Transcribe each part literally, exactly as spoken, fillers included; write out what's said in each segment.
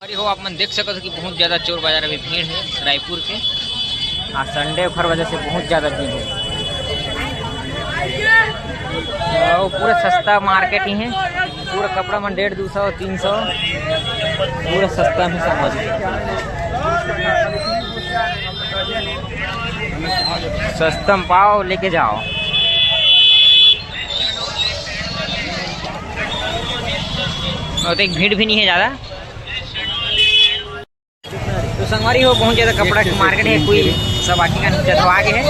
अरे हो, आप मन देख सकत हो कि बहुत ज्यादा चोर बाजार अभी भीड़ है रायपुर के। आज संडे, ओखर वजह से बहुत ज्यादा भीड़ है। अउ पूरा सस्ता मार्केट ही है, पूरा कपड़ा मन डेढ़, दू सौ, तीन सौ, पूरा सस्ता में सामान। सस्ता में पाओ, लेके जाओ। और देख, भीड़ भी नहीं है ज्यादा। तो संगवारी हो, बहुत ज्यादा कपड़ा के मार्केट है, कोई सब आके का नीचे तो आगे है।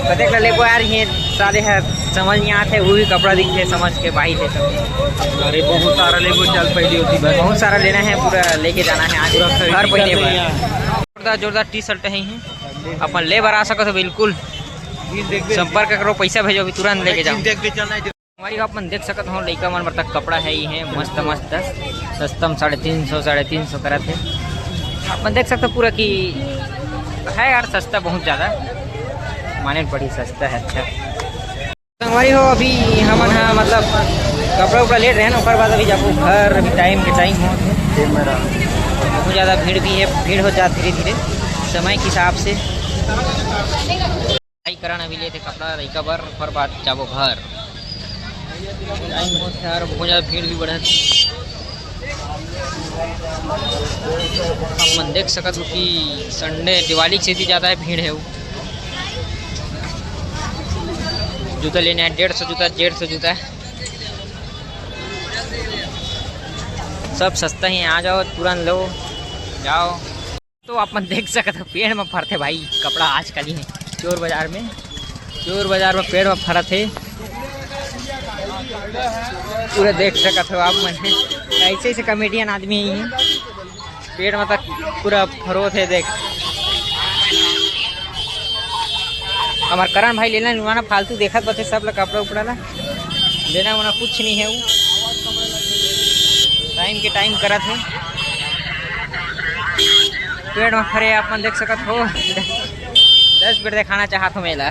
कतेक ला लेबो यार, ये साले है समझ नहीं आते, वो भी कपड़ा दिखते समझ के भाई है सब। अरे बहुत सारा लेबो, चल पहली होती बस। बहुत सारा लेना है, पूरा लेके जाना है आज पूरा घर खरीदी पहले कर रही बार। है। जोरदार जोरदार टी शर्ट है, अपन ले बर आ सकत हो बिल्कुल। संपर्क करो, पैसा भेजो, अभी तुरंत लेके जाओ। देख के चलना है। हमारी आप मन देख सकत हो, लइका मन बर तक कपड़ा है ही है, मस्त मस्त, सस्ता में साढ़े तीन सौ, साढ़े तीन सौ करत है। आप मन देख सकते हो पूरा कि है यार सस्ता बहुत ज्यादा, माने बड़ी सस्ता है। अच्छा संगवारी हो, अभी हमन हा मतलब कपड़ा उपड़ा लेट रहे ना, ओकर बाद अभी जाबो घर, अभी टाइम के टाइम हो, बहुत ज्यादा भीड़ भी है, भीड़ हो जात धीरे धीरे समय के हिसाब से। सिलाई करन अभी लेथे कपड़ा लइका बर, ओकर बाद जाबो घर। टाइम होत हे यार, बहुत ज्यादा भीड़ भी बढ़त हे। आप मन देख सकत हो कि संडे, दिवाली के सेती ज्यादा भीड़ हे। जूता लेना है, डेढ़ सौ जूता, डेढ़ सौ जूता, सब सस्ता ही। आ जाओ, तुरंत लो, जाओ। तो आप मन देख सकत हो, पेड़ में फरथे भाई कपड़ा आजकल ही चोर बाजार में, चोर बाजार में पेड़ में फरत हे। पूरा देख सकत हो आप मन, ऐसे ऐसे कॉमेडियन आदमी ही हैं, पेड़ में तक पूरा फरोत हे। देख हमार करण भाई लेना नुआना फालतू देखत बथे सब ला कपड़ा उपड़ा ला। लेना वोना कुछ नहीं है, वो टाइम के टाइम करत है। पेड़ में फरे आप मन देख सकत हो। दस बेर दिखाना चाहत हो मेला।